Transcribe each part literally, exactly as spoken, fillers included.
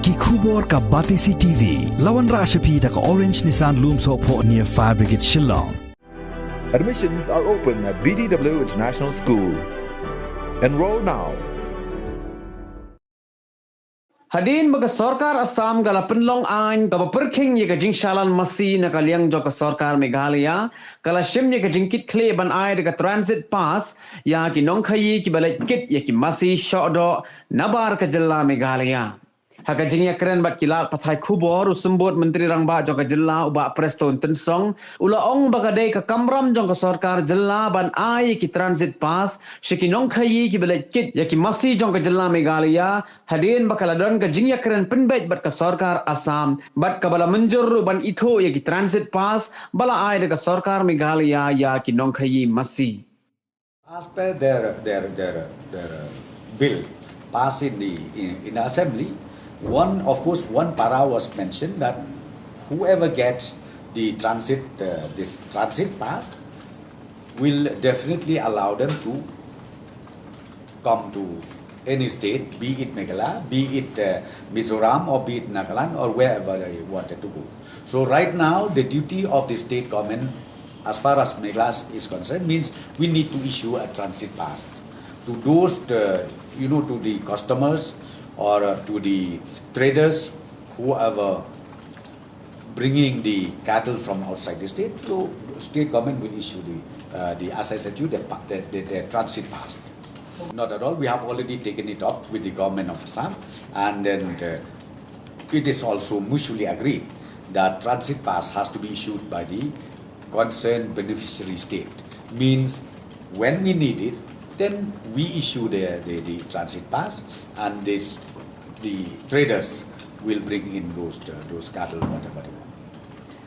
Ki khubor ka Batesi T V. La wanrah sha phi da ka Orange Nissan Lumsohphoh near Fire Brigade Shillong. Admissions are open at B D W International School. Enroll now. Hadien ba ka sorkar Assam ka la pynlong aiñ kaba pyrkhing ïa ka jingshalan masi na ka liang jong ka sorkar Meghalaya, ka la shim ïa ka jingkitkhlieh ban ai da ka transit pass ïa ki nongkhaïi kiba leit kit ïa ki masi shoh doh nabar ka jylla Meghalaya. Ha ka jingïakren bad ki lad pathai khubor, u Symbud Myntri Rangbah jong ka jylla, u Bah Prestone Tynsong, u la ong ba ka dei ka kamram jong ka sorkar jylla ban ai ïa ki transit pass sha ki nongkhaïi kiba leit kit ïa ki masi jong ka jylla Meghalaya, hadien ba ka la don ka jingïakren pynbeit bad ka sorkar Assam, bad kaba la mynjur ruh ban ithuh ïa ki transit pass ba la ai da ka sorkar Meghalaya ïa ki nongkhaïi masi. As per their, their, their, their uh, bill passed in the, in, in the assembly, one, of course, one para was mentioned that whoever gets the transit, uh, this transit pass will definitely allow them to come to any state, be it Meghalaya, be it uh, Mizoram, or be it Nagaland, or wherever they wanted to go. So right now, the duty of the state government, as far as Meghalaya is concerned, means we need to issue a transit pass to those, uh, you know, to the customers or uh, to the traders, whoever bringing the cattle from outside the state. So state government will issue the, uh, the as I said to you, the, the, the, the transit pass. Not at all. We have already taken it up with the government of Assam, and then uh, it is also mutually agreed that transit pass has to be issued by the concerned beneficiary state. Means when we need it, then we issue the, the, the transit pass, and this the traders will bring in those uh, those cattle, whatever they want.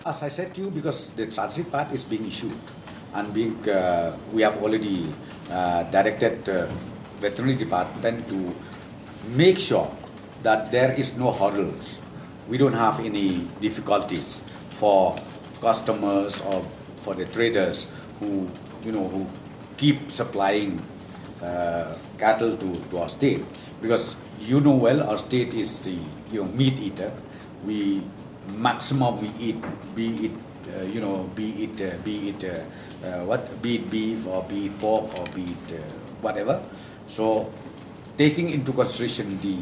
As I said to you, because the transit pass is being issued, and being uh, we have already uh, directed uh, veterinary department to make sure that there is no hurdles. We don't have any difficulties for customers or for the traders who, you know, who keep supplying uh, cattle to, to our state, because you know well our state is the, you know, meat eater. We maximum we eat, be it uh, you know, be it uh, be it uh, uh, what, be it beef or be it pork or be it uh, whatever. So taking into consideration the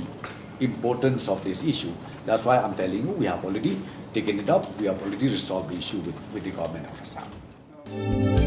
importance of this issue, that's why I'm telling you, we have already taken it up, we have already resolved the issue with, with the government of Assam.